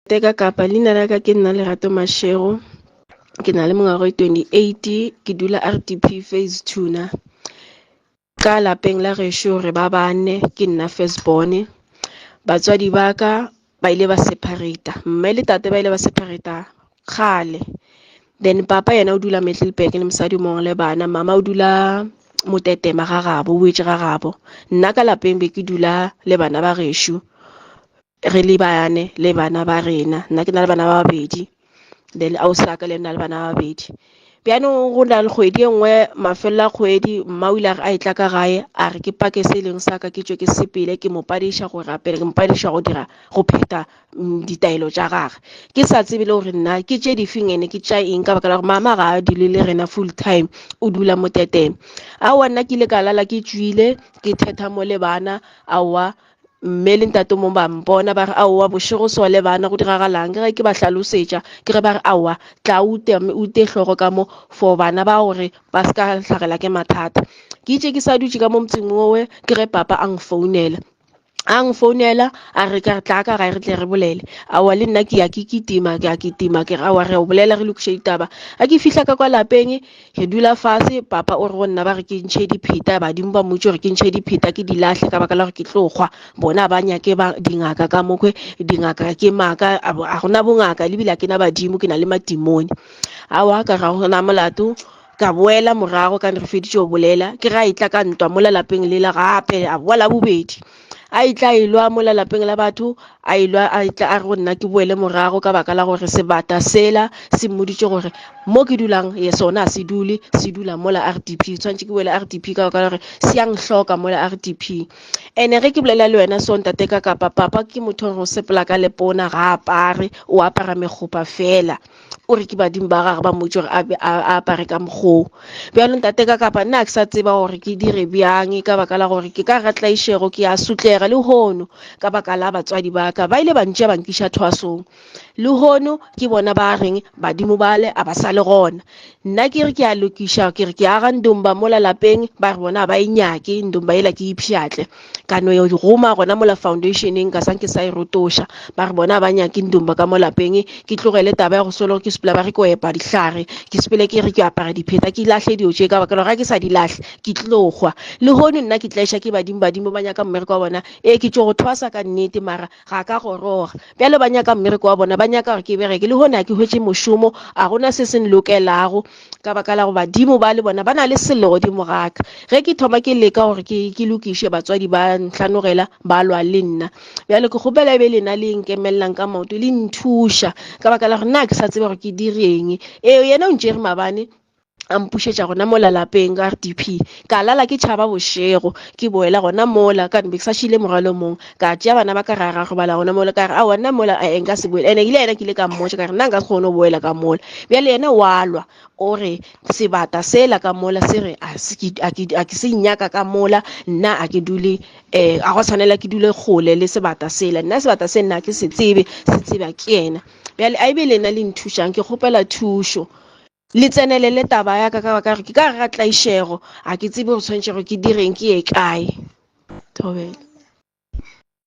Teka Kapa, leina la ka ke nna Lerato Mashego. Ke na le mengwaga e 28, ke dula RDP phase 2 na. Ka lapeng la gešo re ba bane, ke nna first born. Batswadi ba ka ba ile ba separata, mme le tate ba ile ba separata kgale. Then papa yena o dula Middelburg le mosadi o mongwe le bana, mama o dula Motetema ga gabo, o boetše ga gabo. Nna ka lapeng be ke dula le bana ba gešo. Re le bane le bana ba rena, nna ke na le bana ba babedi, then ausi wa ka le ena le bana ba babedi. Bjanong go na le kgwedi e nngwe, mafelelo a kgwedi, mma o ile a re a etla ka gae, a re ke pake se e leng sa ka, ke tšwe ke sepele, ke mo padiša go rapela, ke mo padiša go dira, go phetha ditaelo tša gage. Ke sa tsebe le gore nna ke tše difeng ene ke tša eng, ka baka la gore mama ga a dule le rena full time, o dula Motetema. Aowa, nna ke ile ka lala ke tšwile, ke thetha mo le bana, aowa Mme le ntate mong ba mpona ba re, Aowa, bošego so le bana go diragalang? Ke ge ke ba hlalosetša, ke ge ba re, Aowa, tla ute, ute hlogo ka mo for bana ba gore ba se ka hlagela ke mathata. Ke itše ke sa dutše ka mo motseng owe, ke ge papa a nfounela. A nfounela a re ka re tla ka gae re tle re bolele. Aowa le nna ke ya ke kitima, ke a kitima, ke re aowa re a bolela re lokiše ditaba. Ga ke fihla ka kwa lapeng, Re dula fase, papa o re go nna ba re ke ntšhe dipheta, badimo ba mmotše gore ke ntšhe dipheta ke di lahle ka baka la gore ke tlo hwa. Bona ba nyake ba dingaka ka mokhwe, dingaka ke maaka, a gona bongaka le bile a ke na badimo, ke na le matimone. Aowa ka ga gona molato, ka boela morago ka re feditše go bolela, ke ge a etla ka ntwa mola lapeng lela gape, a boa la bobedi. A etla a elwa mola lapeng la batho, a elwa a etla a re go nna ke boele morago ka baka la gore sebata sela se mmoditše gore mo ke dulang ye sona a se dule, se dula mola RDP, tshwanetse ke boele RDP ka baka la gore se yang hloka mola RDP. Ene ge ke bolela le wena so ntate ka kapa papa ke motho o sepela ka lepona, ga apare, o apara mekgopa fela. O re ke badimo ba gagwe ba mmotse gore a apare ka mokgoo. Bjalo ntate ka kapa nna ke sa tseba gore ke dire bjang ka baka la gore ke ka ga tlaišego, ke a sotlega lehono ka baka la batswadi ba ka. Ba ile ba ntšea ba nkiša thwasong. Lehono ke bona ba reng badimo bale a ba sa le gona. Nna ke re ke a lokiša, ke re ke aga ndomba mola lapeng, ba re bona ba e nyake ndomba ela ke ipšhatle. Ka no yo goma gona mola foundationeng, ka sanke sa e rotoša. Ba re bona ba nyake ndomba ka mo lapeng, ke tlogele taba ya go solo ke sepela ba re ke epa dihlare, ke sepele ke re ke apara dipheta, ke lahle dilo tše ka baka la gore ga ke sa di lahle ke tlo hwa. Lehono nna ke tlaiša ke badimo, badimo ba nyaka mmereko wa bona. Ee, ke tšo go thwasa ka nnete mara ga ka goroga. Bjale ba nyaka mmereko wa bona, ba nyaka gore ke bereke. Lehono ga ke hwetše mošomo, a gona se se nlokelago ka baka la go badimo ba le bona ba na le sello godimo ga ka. Ge ke thoma ke leka gore ke, ke lokiše, batswadi ba ntlhanogela, ba lwa le nna. Bjale ke kgopela e be lena le nkemelelang ka maoto, le nthuša ka baka la gore nna ke sa tsebe gore ke direng. Ee, yena o ntšere maabane a mpušetša gona mola lapeng ka RDP. Ka lala ke tšhaba bošego, ke boela gona mola, ka be ke sa šile morwalo mong. Ka tšea bana ba ka ra ra robala gona mola, ka re aowa nna mola eh, nka se boele. Ene ile yena ke ile ka mmotša ka re nna nka se kgone go boela ka mola. Bjale yena wa lwa, o re sebata sela ka mola se re a se ke a ke a ke se nyaka ka mola, nna a ke dule eh a go tshwanela ke dule kgole le sebata sela. Nna sebata se nna ke se tsebe, se tseba ke yena. Bjale a ebe lena le nthušang, ke kgopela thušo. Le tsenelele taba ya ka ka baka gore ke ka gare ga tlaišego, ga ke tsebe gore tshwanetše gore ke direng, ke ye kae. Thobela.